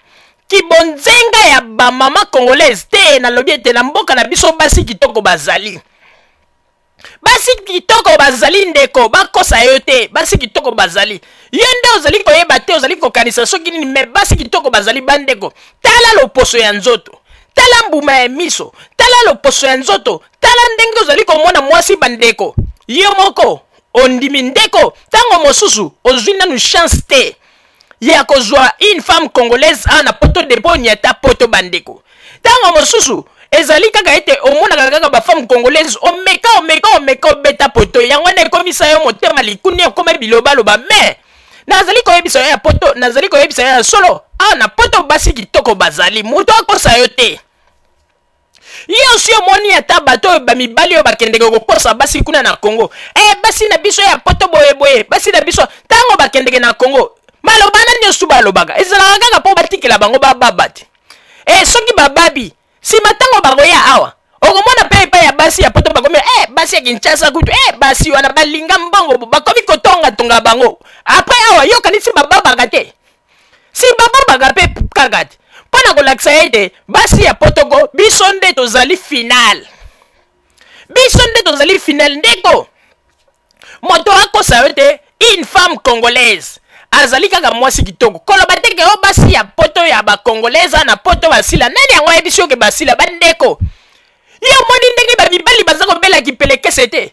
kibonzenga ya bamama congolaise te, nalobi ete na mboka na biso basi kitoko bazali. Basi kitoko bazali, ndeko, bakosa yo te. Basi kitoko bazali. Yo nde ozali koyeba te, ozali kokanisa soki nini, me basi kitoko bazali, bandeko. Tala loposo ya nzoto, tala mbuma ya miso, tala loposo ya nzoto, tala ndenge ozali komona mwasi. Bandeko, yo moko ondimi. Ndeko, ntango mosusu ozwi nanu chance te ya kozwa une femme congolaise awa na poto depo onyata poto. Bandeko, ntango mosusu ezali kaka ete omonaka kaka bafemme congolaise, omeka, omeka, omeka, obeta poto, yango wana ekomisa yo motema likuni, ekoma bilobaloba. Me nazali koyebisa yo ya poto, nazali koyebisa yo ya solo, awa na poto basi kitoko bazali, moto akosa yo te. Yo osi omoni ata bato oyo bamibali oyo bakendeke kokosa basi kuna na Congo: e basi na biso ya poto boyeboye, basi na biso. Ntango bakendeke na Congo, maloba na nyonso balobaka ezalaka kaka mpo batikela bango bababa te. E soki bababi, nsima ntango bakoya awa. Okomona mpe epai ya basi ya poto bakomi eh, basi ya Kinshasa kutu eh, basi wana balinga mbongo, bakomi kotongatonga bango. Après awa yo okanisi bababaka te? Si bababaka mpe kaka te, mpo na kolakisa ete basi ya poto ko biso nde tozali final, biso nde tozali final. Ndeko, moto akosa yo te, une femme congolaise azali kaka mwasi kitoko. Koloba te ke o basi ya poto ya ba congolaise na poto basila. Nani yango ayebisi yo ke basila? Bandeko, yo omoni ndenge ba mibali baza kobela kipelekese te?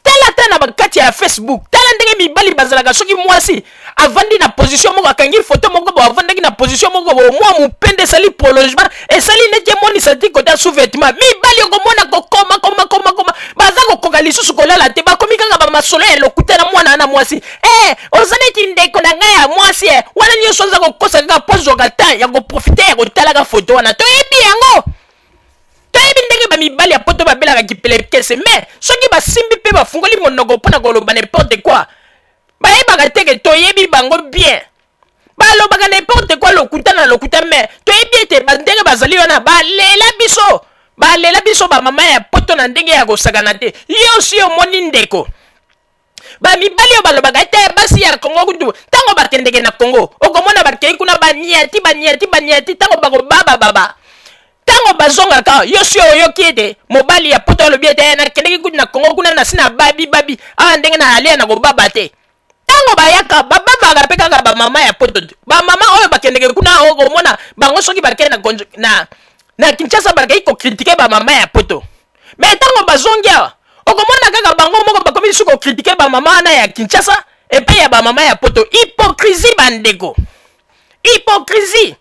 Tala ata na bakati ya Facebook, tala ndenge mibali bazalaka. Soki mwasi avandi na position moko, akangi foto moko bo, avandaki na position moko bo, mwa mopende esali prolongement, esali neti emonisa ti kota sous-vêtement, mibali okomona kokoma koma koma koma, baza kokoka lisusu kolala te, bakomi kaka bamasolo ya lokuta na mwana na mwasi. Eh, oza neti ndeko na ngai ya mwasi eh. Wana nyonso oza kokosa kaka mpo ozwaka temps ya koprofite ya kotalaka foto wana. Toyebi yango, toyebi ndenge bamibali ya poto babelaka kipelekese. Mais soki basimbi mpe bafungoli monoko mpo na koloba n'importe quoi, bayebaka te ke toyebi bango bien. Balobaka n'importe quoi, lokuta na lokuta, mais toyebi ete ndenge bazali wana balela biso, balela biso bamama ya poto na ndenge ya kosakana te. Yo si omoni ndeko, bamibali oyo balobaka ete basi ya Kongo kutu, ntango bakendeke na Kongo okomona bakei kuna baniati baniati baniati, ntango bakobaba baba, ntango bazongaka, yo si oyoki ete mobali ya poto alobi ete nakendeki kutu na Kongo kuna nasi na babi babi awa ndenge na alia na kobaba te? Ntango bayaka bababaka mpe kaka bamama ya poto te. Bamama oyo bakendeke kuna okomona bango soki bakei na, na, na Kinshasa bakei kokritike bamama ya poto, me ntango bazongi awa okomona kaka bango moko bakomi lisusu kokritike bamama wana ya Kinshasa epai ya bamama ya poto. Hypocrisie bandeko, hypocrisie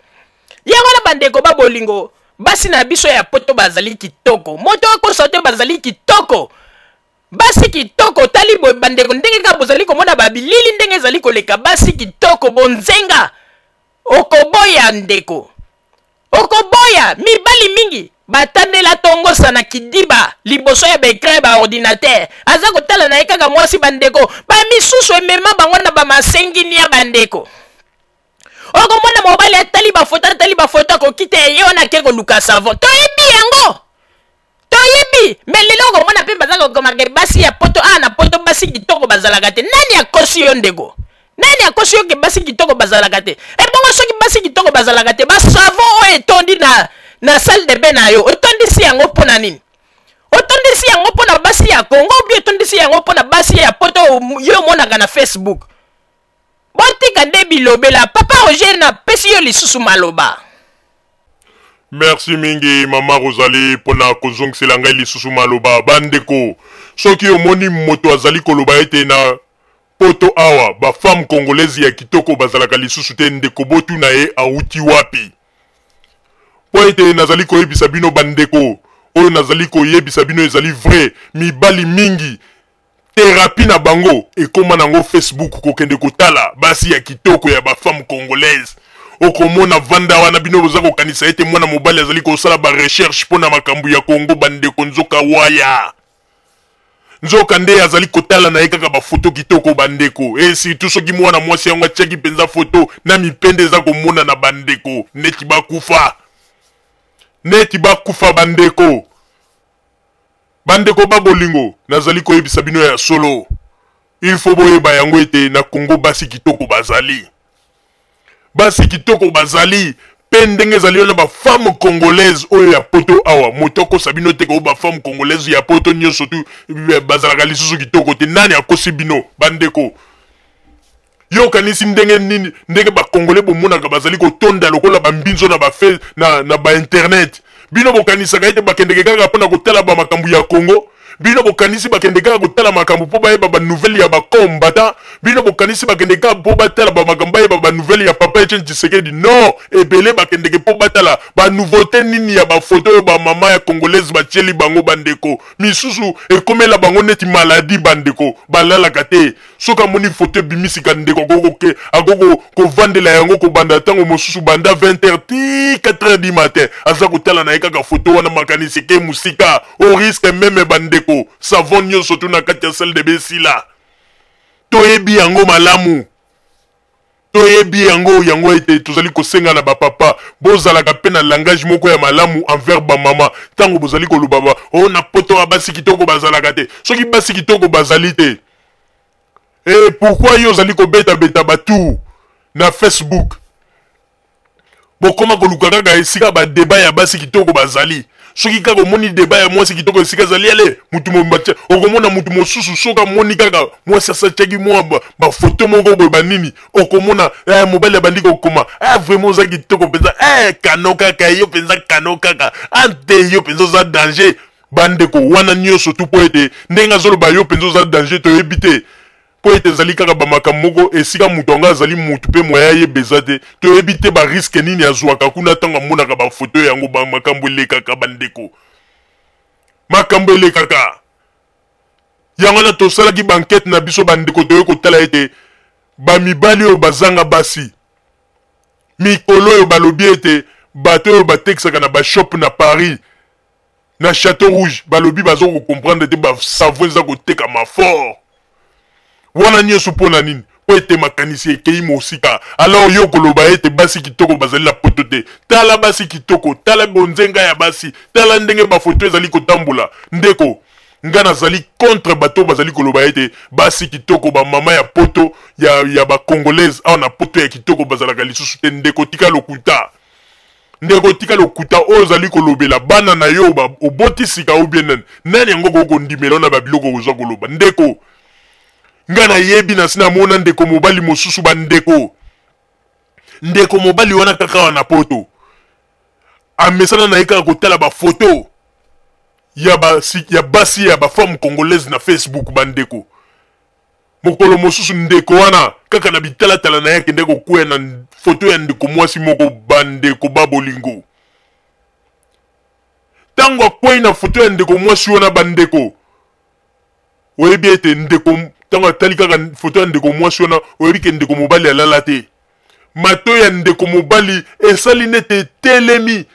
yango wana bandeko ba bolingo. Basi na biso ya poto bazali kitoko, moto akosa te, bazali kitoko, basi kitoko. Otali boye bandeko, ndenge kaka bozali komona babilili ndenge ezali koleka, basi kitoko bonzenga, okoboya ndeko, okoboya. Mibali mingi batandela tongosa na kidiba liboso ya baekran ya baordinatere, aza kotala na ye kaka mwasi. Bandeko, bamisusu emema bango na bamasenginia. Bandeko, okomona mobali atali bafoto, atali bafoto, akoki te, ye wana ake koluka savon. Toyebi yango, toyebi. Me lelo okomona mpe baza kokomaka basi ya poto awa na poto basi kitoko bazalaka te. Nani akosi yo ndeko? Nani akosi yo ke basi kitoko bazalaka te? Ebongo soki basi kitoko bazalaka te, basavon oyo etondi na, na salle de bain na yo, otondisi yango mpo na nini? Otondisi yango mpo na basi ya Kongo obi otondisi yango mpo na basi ya poto yo omonaka na Facebook? Botika nde bilobela. Papa Roger, napesi yo lisusu maloba. Merci mingi mama Rosalie mpona kozongisela ngai lisusu maloba. Bandeko, soki omoni moto azali koloba ete na poto awa ba femme congolaise ya kitoko bazalaka lisusu te, ndeko botuna ye awuti wapi. Mpo ete nazali koyebisa bino bandeko, oyo nazali koyebisa bino ezali vrai. Mibali mingi therapie na bango ekoma nango Facebook, kokende kotala basi ya kitoko ya ba femme congolaise. Okomona vanda wana, bino boza kokanisa ete mwana mobali azali kosala ba recherche mpo na makambo ya Kongo. Bandeko, nzoka waya, nzoka nde azali kotala na ye kaka bafoto kitoko bandeko. E surtout soki mwana mwasi yango atiaki mpenza foto na mipende eza komonana bandeko, neti bakufa, neti bakufa bandeko. Bandeko ba bolingo, nazali koyebisa bino ya solo, il faut boyeba yango ete na Congo basi kitoko bazali, basi kitoko bazali. Mpe ndenge ezali wana, ba femme congolaise oyo ya poto awa, moto akosa bino te ko ba femme congolaise ya poto nyonso tu bazalaka lisusu kitoko te. Nani akosi bino bandeko? Yo okanisi ndenge nini ndenge ba congolais bomonaka bazali kotonda lokola ba mbinzo na ba fe, na, na ba internet? Bino bokanisaka ete bakendeke kaka mpo na kotala ba makambo ya Congo? Bino bokanisi bakende kaka kotala makambo mpo bayeba ba nouvelle ya ba combattant? Bino bokanisi bakende kaka mpo batala ba makambo, bayeba ba nouvelle ya papa Etienne Tshisekedi? Non, ebele bakendeke mpo batala ba nouveauté nini ya ba photo oyo ba mama ya congolaise batieli bango. Bandeko misusu ekomela bango neti maladie, bandeko balalaka te. Soki amoni foto ebimi sika, ndeko akoki kovandela yango kobanda ntango mosusu banda 20h ti 4h du matin, aza kotala na ye kaka foto wana, makanisi eke mosika, au risque meme bandeko savon nyonso tu na kati ya salle de bain esila. Toyebi yango malamu. Toyebi yango, yango ete tozali kosenga na ba papa bozalaka pe na langage moko ya malamu envers ba mama tango bozali koloba ba oh na poto ba basi kitoko bazalaka te. Soki basi kitoko bazali te, eh pourquoi yo ozali kobeta beta ba tour na Facebook? Bokoma koluka kaka esika ba debat ya basi kitoko bazali. Soki kaka omoni debat ya mwasi kitoko esika ezali, ale mutu mobimba tia, okomona mutu mosusu soki amoni kaka mwasi asatiaki mwa ba photo moko boye ba nini, okomona eh, mobali abandi kokoma eh, vraiment oza kitoko mpenza eh, kano kaka yo mpenza, kano kaka ante yo mpenza oza danger. Bandeko wana nyonso tu mpo ete ndenge azoloba yo mpenza oza danger, toyebi te mpo ete ezali kaka ba makambo moko esika moto yango azali moto mpe moyen ayeba eza te. Toyebi te ba risque nini azwaka kuna ntango amonaka ba photo yango. Ba makambo elekaka bandeko, makambo elekaka. Yango wana tosalaki ba enquete na biso bandeko, toye kotala ete ba mibali oyo bazanga basi mikolo oyo balobi ete bato oyo batekisaka na ba shop na Paris na Chateau Rouge balobi bazo ko comprendre te, ba savon eza kotekama fort wana nyonso mpo na nini? Mpo ete makanisi ekei mosika. Alors yo koloba ete basi kitoko bazali na poto te, tala basi kitoko, tala bonzenga ya basi, tala ndenge ba photo ezali kotambola. Ndeko, nga nazali contre bato bazali koloba ete basi kitoko, ba mama ya poto ya ba congolaise awa na poto ya kitoko bazalaka lisusu te. Ndeko, tika lokuta. Ndeko, tika lokuta oyo ozali kolobela bana na yo oboti sika ou bien nani nani yango okoki kondimela na ba biloko oza koloba. Ndeko, nga nayebi nasi namona ndeko mobali mosusu, ba ndeko, ndeko mobali wana kaka wana na poto amesana na ye kaka kotala ba photo ya basi ya ba femme congolaise na Facebook. Bandeko, mokolo mosusu ndeko wana kaka na bitalatala na ye akende kokwea na foto ya ndeko mwasi moko. Bandeko ba bolingo, ntango akwei na foto ya ndeko mwasi wana, bandeko, oyebi ete ndeko ntango atali kaka foto ya ndeko mwasi wana, oyebi ke ndeko mobali alala te. Mato ya ndeko mobali esali nete etelemi,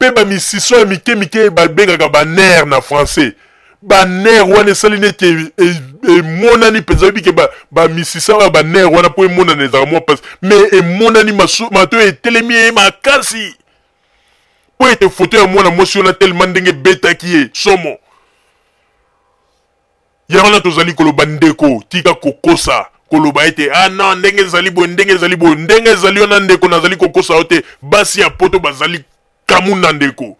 mpe ba misiso ya mike mike babengaka ba nerf na français, ba nerf wana esali neti emonani mpenza. Oyebi ke ba misisa oyo ba nerf wana mpo emonana ezalaka mwa mpasi, mais emonani, mato etelemi ye makasi mpo ete foto ya mwana mwasi wana telema ndenge ebetaki ye somo. Yango wana tozali koloba, ndeko, tika kokosa koloba ete ah non, ndenge ezali boye, ndenge ezali boye, ndenge ezali wana. Ndeko, nazali kokosa yo te. Basi ya poto bazali kamuna, ndeko.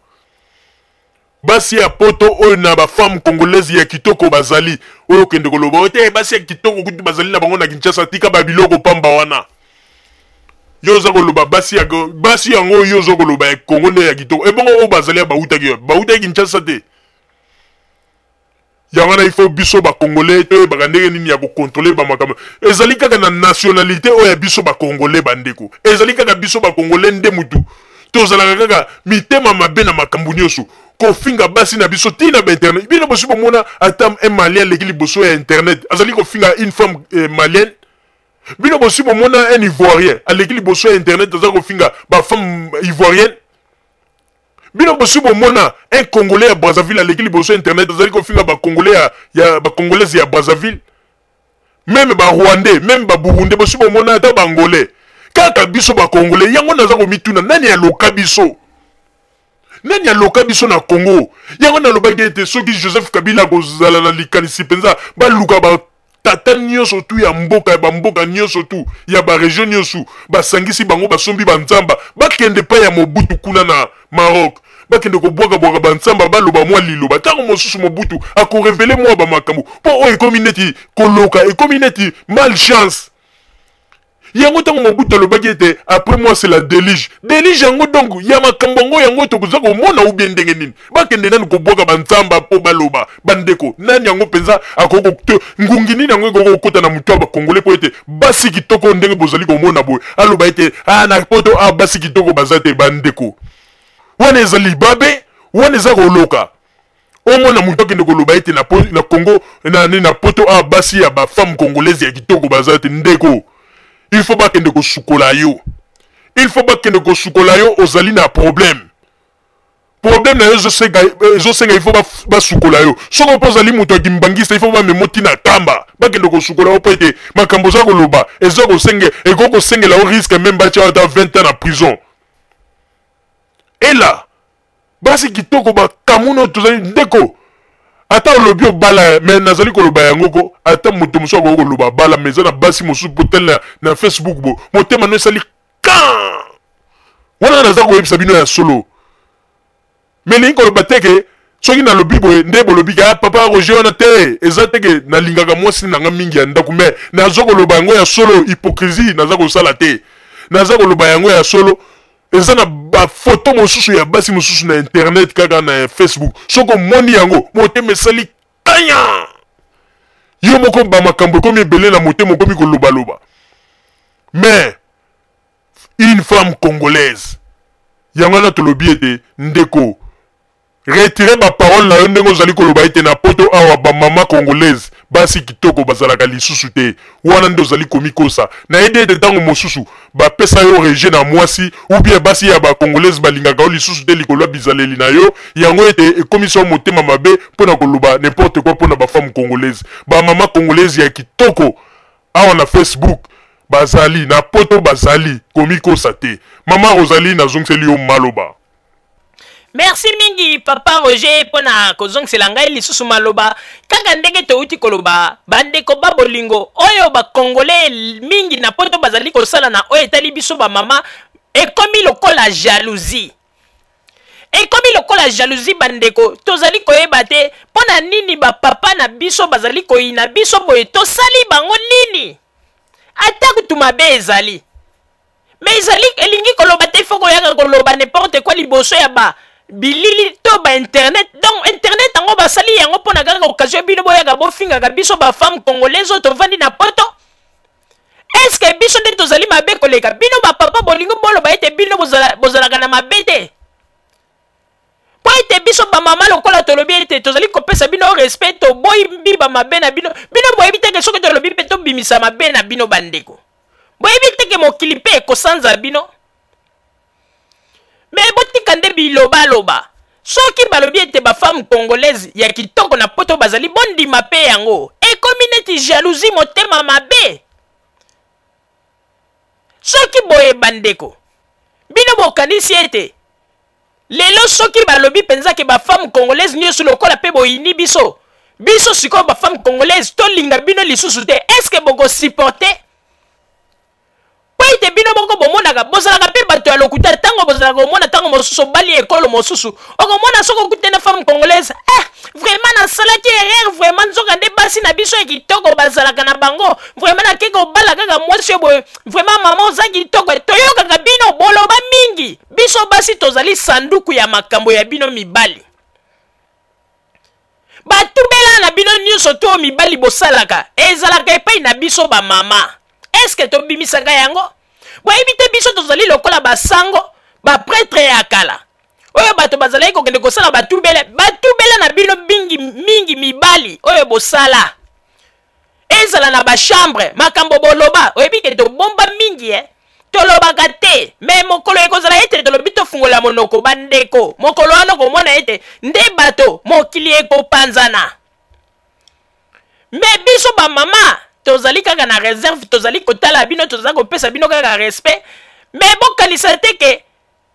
Basi ya poto oyo na ba femme congolaise ya kitoko bazali, oyo okende koloba oyo te basi ya kitoko kutu bazali na bango na Kinshasa, tika ba biloko pamba wana. Yo oza koloba basi ya basi yango yo oza koloba ya Congo nde ya kitoko, ebongo oyo bazali ya bautaki, bautaki Kinshasa te. Yango wana il faut biso ba congolais toyebaka ndenge nini ya kocontrole ba makambo. Ezali kaka na nationalité oyo ya biso ba congolais, bandeko. Ezali kaka biso ba congolais nde mutu tozalaka kaka mitema mabe na makambo nyonso, kofinga basi na biso ti na ba internet. Bino bosi bomona ata un malien aleki liboso ya internet azali kofinga une femme malienne? Bino bosi bomona un ivoirien aleki liboso ya internet aza kofinga ba femme ivoirienne? Bino bosi bomona un congolais ya Brazzaville aleki liboso ya internet azali kofinga ba congolais ya ba congolaise ya Brazzaville? Meme ba rwandais, meme ba burundais, bosi bomona ata ba angolais? Kaka biso ba congolais. Yango naza komituna, nani aloka biso? Nani aloka biso na Congo? Yango nalobaki ete soki Joseph Kabila akozala na likanisi mpenza, baluka ba tata nyonso tu ya mboka, ya bamboka nyonso tu, ya ba region nyonso, basangisi bango, basombi banzamba, bakende epai ya Mobutu kuna na Maroc, bakende kobwaka-bwaka banzamba, baloba mwa liloba. Ntango mosusu Mobutu akorevele mwa bamakambo, mpo oyo ekomi neti koloka, ekomi neti malchance. Yango ntango Mobutu alobaki ete après moi c'est la déluge, déluge yango donc ya makambo yango, yango tokoza komona ou bien ndenge nini? Bakende nanu kobwaka banzamba mpo baloba. Bandeko, nani yango mpenza akoki ngungi nini yango ekoki kokota na moto ya bakongole mpo ete basi kitoko ndenge bozali komona boye, aloba ete ah, na poto ah, basi kitoko baza te? Bandeko, wana eza libabe, wana eza koloka. Omona moto akende koloba ete na Congo, na poto ah, basi ya ba femme congolaise ya kitoko baza te. Ndeko, il faut bakende kosukola yo, il faut bakende kosukola yo, ozali na problème. Problème na yo ezosenga il faut basukola yo. Soki mpo ozali moto ya kimbangista, il faut bamema ntina kamba, bakende kosukola yo, mpo ete makambo oza koloba eza kosenge, ekoki kosengela yo risque même batia ata 20 ans na prison. Ela basi kitoko bakamuna oyo tozali, ndeko, ata olobi obala, mais nazali koloba yango ko ata moto mosusu akoki koloba bala, mais eza na basi mosusu po tele na Facebook bo motema no esali kan wana. Naza koyebisa bino ya solo, mais elingi koloba te ke soki nalobi boye nde bolobi ka papa Roger wana te. Eza te ke nalingaka mwasi na nga mingi ya ndako, mais naza koloba yango ya solo. Hypocrisie naza kosala te, naza koloba yango ya solo. Eza na bafoto mosusu ya basi mosusu na internet, kaka na Facebook, soki omoni yango, motema esali kanya yo moko, bamakambo ekomi ebele na motema, okomi kolobaloba. Mais une femme congolaise, yango wana tolobi ete ndeko, retire baparole na yo ndenge ozali koloba ete na poto awa bamama congolaise, basi kitoko bazalaka lisusu te. Wana nde ozali komikosa. Nayebi ete ntango mosusu bapesa yo rejet na mwasi, ou bien basi ya bacongolaise balingaka yo lisusu te likolo ya bizaleli na yo. Yango ete ekomisa yo motema mabe mpo na koloba n'importe quoi mpo na bafemme congolaise. Bamama congolaise ya kitoko awa na Facebook bazali, na poto bazali, komikosa te. Mama Rosalie, nazongiseli yo maloba. Merci mingi, papa Roger, mpona kozongisela ngai lisusu maloba. Kaka ndenge touti koloba, bandeko ba bolingo, oyo bakongole mingi na poto bazali kosala na oyo etali biso bamama ekomi lokola jalousie, ekomi lokola jalousie. Bandeko, tozali koyeba te mpo na nini bapapa na biso bazali koyina biso boye. Tosali bango nini? Ata kutu mabe ezali, mais ezali elingi koloba te faut koyaka koloba n'importe quoi liboso ya ba bilili to ba internet. Donc internet yango basali yango mpo na kaka occasion bino boyaka bofingaka biso bafemme congolaise oyo tovandi na poto. Est-ce biso nde tozali mabe koleka bino bapapa? Bolingi boloba ete bino bozalaka na mabe te, mpo ete biso bamama, lokola tolobi ete tozali kopesa bino respect, toboyi biba mabe na bino. Bino boyebi teke soki tolobi mpe tobimisa mabe na bino, bandeko, boyebi teke mokili mpe ekosanza bino. Mais botika nde bilobaloba. Soki balobi ete bafemme congolaise ya kitoko na poto bazali, bondima mpe yango. Ekomi neti jalousie, motema mabe. Soki boye, bandeko, bino bokanisi ete lelo soki balobi mpenza ke bafemme congolaise nyonso, lokola mpe boyini biso, biso sikoyo bafemme congolaise tolinga bino lisusu te, est-ce bokosupporter? Mpo ete bino moko bomonaka bozalaka mpe bato ya lokuta. Ntango bozalaka komona, ntango mosusu obali ekolo mosusu, okomona soki okute na femme congolaise: "Eh, vraiment nasalaki erreur, vraiment nzoka nde basi na biso ya kitoko bazalaka na bango. Vraiment nake kobala kaka mwasi oyo boye. Vraiment mama, oza kitoko." Toyokaka bino boloba mingi. Biso basi tozali sanduku ya makambo ya bino mibali. Batubela na bino nyonso to mibali bosalaka ezalaka epai na biso bamama. Eske tobimisaka yango? Boyebi te biso tozali lokola basango, baprêtre ya kala oyo bato bazalaki kokende kosala batubela. Batubela na bino mingi mingi mibali oyo bosala ezala na bachambre, makambo boloba, oyebi ke tobomba mingi, eh? Tolobaka te, mais mokolo ekozala ete tolobi, tofungola monoko, bandeko, mokolo wana komona ete nde bato mokili ekopanzana. Mais biso bamama tozali kaka na réserve, tozali kotala bino, tozali kopesa bino kaka respect. Mais bokanisa te ke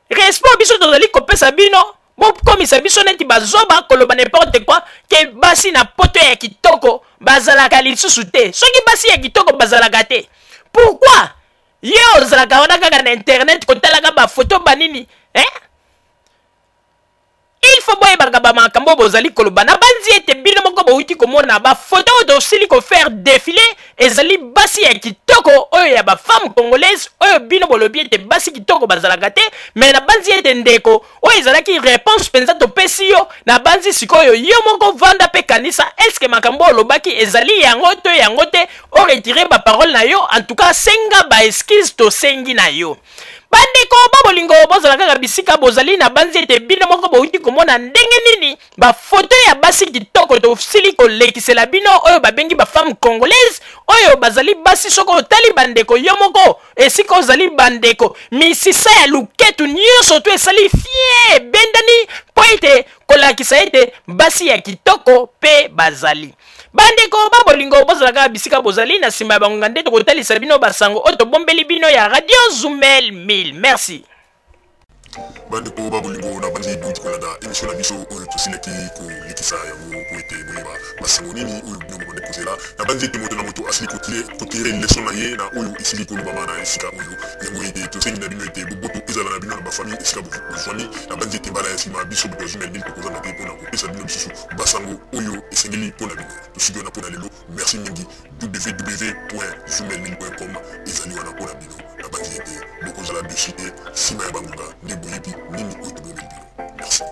respect biso tozali kopesa bino, bokomisa biso neti bazoba, koloba n'importe quoi ke basi na poto ya kitoko bazalaka lisusu te. Soki basi ya kitoko bazalaka te, pourquoi ye ozalaka wana kaka na internet kotalaka bafoto banini, eh? Il faut boyebaka bamakambo bozali koloba. Na banzi ete bino moko bowuti komona bafoto oyo tosili kofaire défiler, ezali basi ya kitoko oyo ya bafemme congolaise oyo bino bolobi ete basi kitoko bazalaka te. Mais na banzi ete ndeko, oyo ezalaki réponse mpenza topesi yo. Na banzi sikoyo yo moko vanda mpe kanisa: est-ce makambo oyo olobaki ezali yango to yango te? Oretire baparole na yo. En tout cas, senga baexcuse, tosengi na yo. Bandeko ba bolingo, bozala kaka bisika bozali. Na banzi ete bino moko bowuti komona ndenge nini bafoto ya basi kitoko tosili kolekisela bino, oyo babengi bafemme congolaise, oyo bazali basi. Soki otali, bandeko, yo moko esika ozali, bandeko, misisa ya luketu nyonso to esali fie ebendani mpo ete kolakisa ete basi ya kitoko mpe bazali. Bandeko ba bolingo, bozala kaka bisika bozali. Na nsima ya bangonga nde tokotalisa bino basango oyo tobombeli bino ya Radio Zumel 1000. Merci. Bandeko ba bolingo, na banzi bouti kolanda émission na biso oyo tosilaki kolekisa yango po ete boyeba basango nini oyo bino bobandi kozela. Na banzi ete moto na moto asili kotirer leçon na ye na oyo esili kolobama na esika oyo. Yango ete tosengi na bino ete boboto ezala na bino na bafamille esika bozwami. Na banzi ete mbala ya nsima, biso bato ya Zumel 1000 tokozanga te mpona kopesa bino lisusu basango oyo esengeli mpo na bino. Tosuki wana mpo na lelo. Merci mingi. www.zumel1000.com ezali wana mpo na bino. Na banzi ete bokozala déçus te. Nsima ya bangonga nde boyebi nini oyo tobombeli bino. Merci.